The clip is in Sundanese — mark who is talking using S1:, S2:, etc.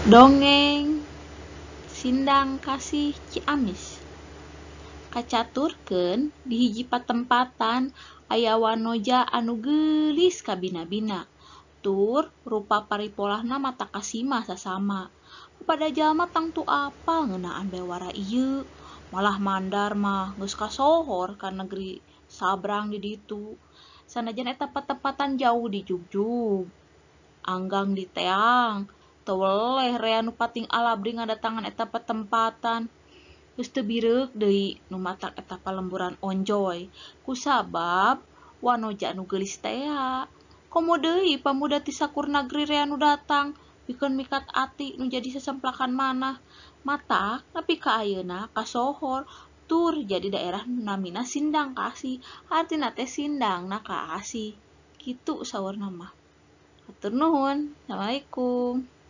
S1: Dongeng Sindang Kasih Ciamis. Kacaturkeun di hiji patempatan aya wanoja anu geulis kabina-bina. Tur rupa paripolahna mata kasima sasama. Pada jalma tangtu apal ngeunaan bewara ieu. Malah mandar mah geus kasohor ka negeri sabrang di ditu. Sanajan eta patempatan jauh di jugjug. Anggang di teang. Teu weleh rea nu pating alabri ngadatangan eta patempatan. Geus teu bireuk deui nu matak eta palemburan onjoy. Kusabab wanoja anu geulis tea. Komo deui pamuda ti sakur nagri rea nu datang pikeun mikat ati nu jadi sasemplakan manah. Matak nepi ka ayeuna kasohor tur jadi daerah nu namina Sindang Kasih. Artina teh sindangna kaasih. Kitu saurna mah. Hatur nuhun. Assalamualaikum.